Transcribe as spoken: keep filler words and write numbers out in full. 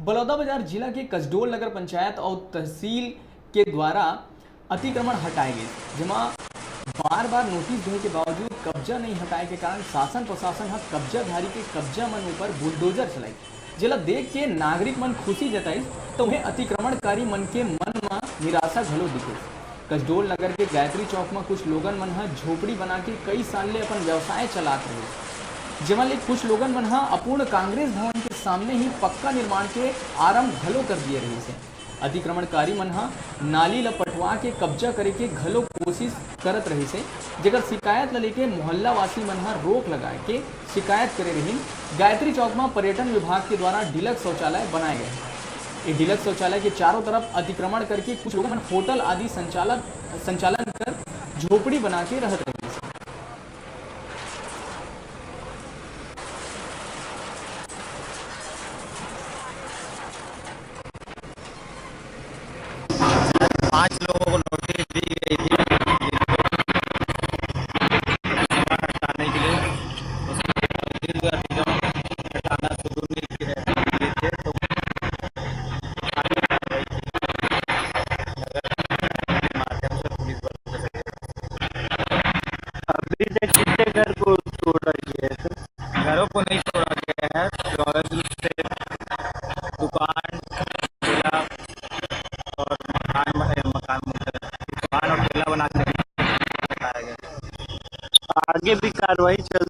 बलौदाबाजार जिला के कसडोल नगर पंचायत अउ तहसील के द्वारा अतिक्रमण हटाए गए, जेमा बार-बार नोटिस देहे के बावजूद कब्जा नहीं हटाए के कारण शासन प्रशासन ह कब्जाधारी के कब्जा मन ऊपर बुलडोजर चलाइस, जेला देख के नागरिक मन खुशी जताइस, तो उहें अतिक्रमणकारी मन के मन म निराशा घलो दिखिस। कसडोल नगर के गायत्री चौक म कुछ लोगन मन ह झोपड़ी बना के कई साल ले अपन व्यवसाय चलात रहिस, जेमा ले कुछ लोगन मन ह अपूर्ण कांग्रेस भवन के सामने ही पक्का निर्माण के आरंभ घलो कर दिए रहिस हे। अतिक्रमणकारी मन ह नाली ल पटवा के कब्जा करे के घलो कोशिश करत रहिस हे, जेकर शिकायत ल लेके मोहल्ला वासी मन ह रोक लगा के शिकायत करे रहिन। गायत्री चौक म पर्यटन विभाग के द्वारा डिलक्स शौचालय बनाए गए हे। ये डिलक्स शौचालय के चारों तरफ अतिक्रमण करके कुछ लोगन मन होटल आदि संचालन संचालन कर झोपड़ी बना के रहत रहिस हे। पांच लोगों को नोटिस दी गई थी, जिनको हटाने के लिए। उसके बाद भी अतिक्रमण हटाना शुरू नहीं किए थे, तो आगे कार्रवाई की। नगर के माध्यम से पुलिस बल को सही। अभी तक कितने घर को छोड़ा गया है, सर? घरों को नहीं छोड़ा गया है, प्रारंभ से दुकान, ठेला और मकान, मकान, दुकान और ठेला बना के हटाया गया। आगे भी कार्रवाई चल